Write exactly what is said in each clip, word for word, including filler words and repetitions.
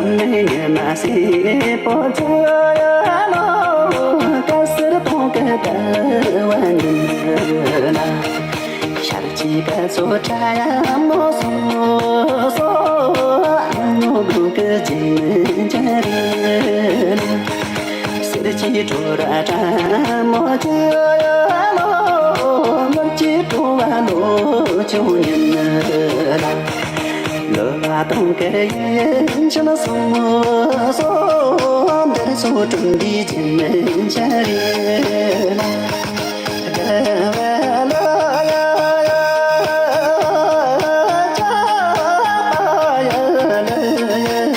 ཉི་མ་སེར་པོ་ཚོ་ཡ་ལོ། དཀར་སེར་སྟོང་གི་ཟླ་བ་ཉིན་ལ། ཤར་གྱི་སྐར་ཚོགས་ཕྲ་མོ་སོ་སོ། ཉི་མ་གི་རྗེས་མི་འཇའ་རིས་ལ། གསེར་གྱི་བྲོ་ར་ཕྲ་མོ་ཅི་ཡ་ལོ། ནོར་གྱི་བྲོ་བ་ལོ་ཆུང་ཉིན་ལ། ལོ་བ་སྟོང་གི་ཡིན་ཕྱིན་སོང་སོ། འདིར་སོ་གྲོང་འདི་ཇི་མིན་ཆ་རེ་ལ། དགའ་བ་ལ་ཡ་ཡ་ཅག་པ་ཡ་ལ་ཡ།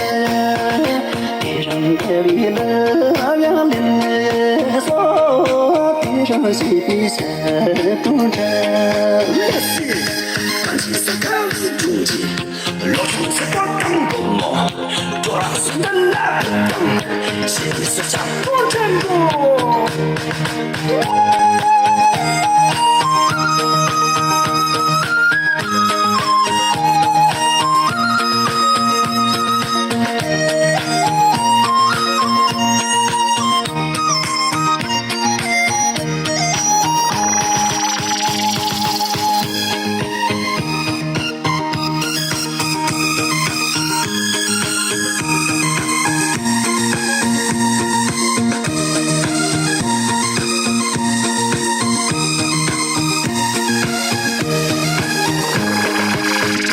དེ་རིང་དགའ་བའི་ལ་ཡང་ལེན་སོ། དེ་རིང་ཤེས་པའི་ཞལ་དུ་འདྲ། གངས་ཅན་ས་ག་གི་དྲུང་ཆེ། ལོ་ཆུང་ཚེ་དཔག་དང་པོ་མོ། ཁྱོད་རང་སུ་འདྲ་ན་དང་། ཞེས་པའི་སུ་ཆགས་པོ་དྲན་པོ།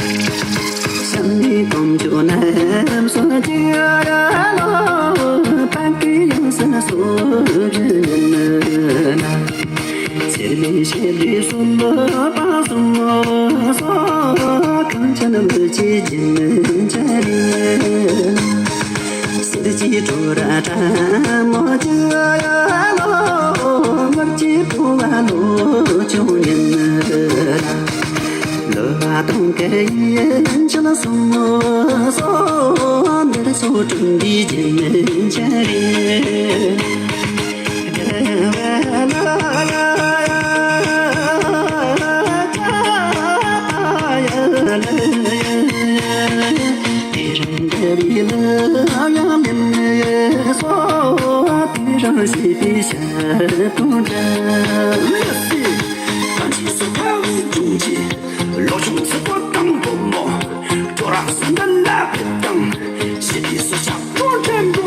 བྱམས་པའི་དམ་ཆོས་རྣམ་གསུམ་གྱི་ལོ། དཔལ་གྱི་ཡང་སྲིད་སོ་བཞི་ཉིད་ན། ཚེ་རིང་ཞེས་པའི་སྲོལ་ལ་སྤངས་སོང་སོ། གངས་ཅན་མི་ཕྱེད་ཀྱི་མིན་ཅ་རེ། གསེར་གྱི་བྲོ་ར་ཕྲ་མོ་ཅི་ཡ་ལོ། ནོར་གྱི་བྲོ་བ་ལོ་ཆུང་ཉིན་ལ། ལོ་བ་སྟོང་གི་ཡིན་ཕྱིན་སོང་སོ། འདིར་སོ་གྲོང་འདི་ཇི་མིན་ཅ་རེ། ལོ་ཆུང་ཚེ་དཔག་དང་པོ་མོ། ཁྱོད་རང་སུ་འདྲ་ན་དང་། ཞེས་པའི་སུ་ཆགས་པོ་དྲན་པོ།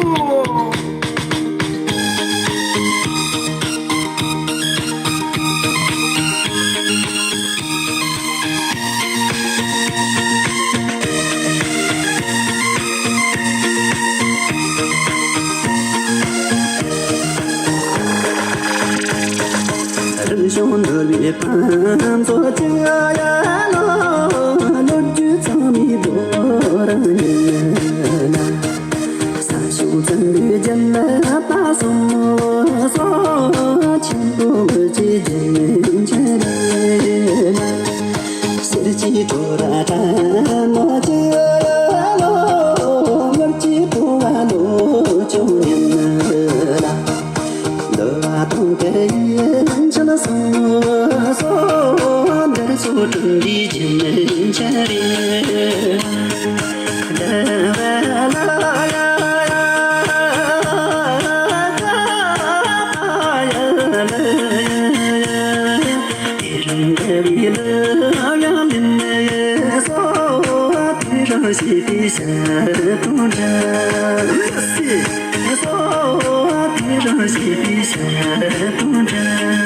རིན་གོང་ནོར་བུའི་ཕང་ཚོ་ཅི་ཡ་ལོ། ལོ་རྒྱུས་ཚང་མའི་རྡོ་རིང་ཡིན་ན། ས་ཕྱོགས་བཙན་པོའི་རྒྱལ་པ་སོང་སོ། ཆེན་པོ་མི་བྱེད་རྒྱུན་ཆད་རེད་ན། གསེར་གྱི་བྲོ་ར་ཕྲ་མོ་ཅི་ཡ་ལོ། ངར་གྱི་བྲོ་བ་ལོ་ཆུང་ཉིན་ལ། འདུལ་བ་དང་གི་ཡིན་ཕྱིན་སོང་སོ། འདིར་སོ་གྲོང་འདི་ཇི་མིན་ཆ་རེད། འདུལ་བ་ལ་ཡ་ཡ་ཡ་ཡ་ལ་ཡ། དེ་རིང་འདུལ་བའི་ལ་ཡང་ལེན་སོ། དེ་རིང་ཤེས་པའི་ཞལ་དུ་འདྲ། སོ། དེ་རིང་ཤེས་པའི་ཞལ་དུ་འདྲ།